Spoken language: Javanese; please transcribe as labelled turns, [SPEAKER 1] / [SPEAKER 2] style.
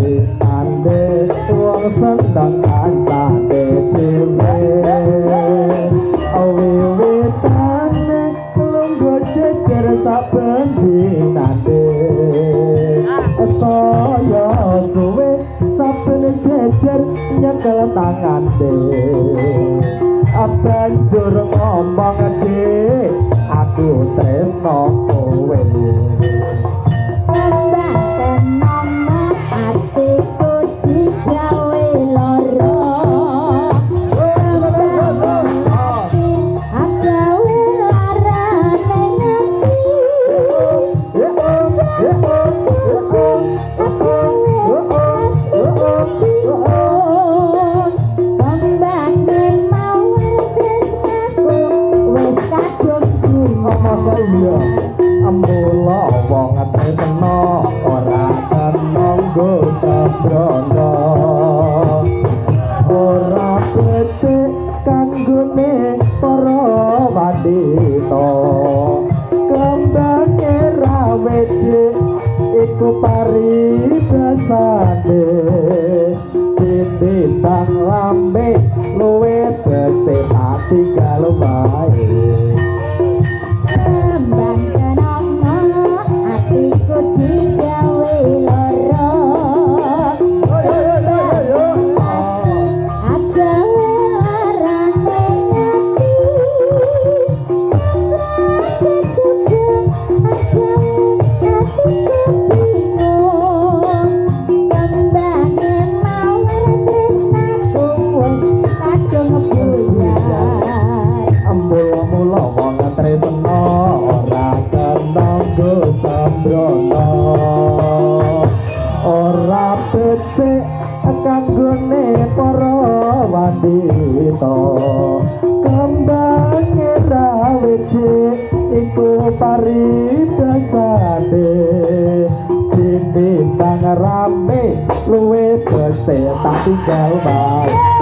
[SPEAKER 1] Kawitane wong seneng kancane dhewe, wiwitane lungguh jejer saben dinane, saya suwe saben jejer nyekel tangane, banjur ngomong, "Dik, aku tresno kowe."
[SPEAKER 2] Kembang kenanga atiku digawe lara. Kembang ati agawe larane ati. Bojoku agawe atiku bingung. Kembange mawar tresnaku wis kadung
[SPEAKER 1] Oh, masa iya? Mula wong tresno ora kena nggo sembrono, ora becik kanggone para wanita. Kembange rawe, dik, iku paribasane, tinimbang lambe luwe becik tak tinggal wae.
[SPEAKER 2] Kembang kenanga atiku digawe lara. Kembang ati agawe larane ati. Kembang kejebak agawe atiku bingung. Kembange mawar tresnaku wis kadung buyar.
[SPEAKER 1] Mula-mula wong tresno ora kena nggo sembrono, ora becik kanggone para wanita. Kembange rawe, dik, iku paribasane, tinimbang rame luwe becik tak tinggal wae.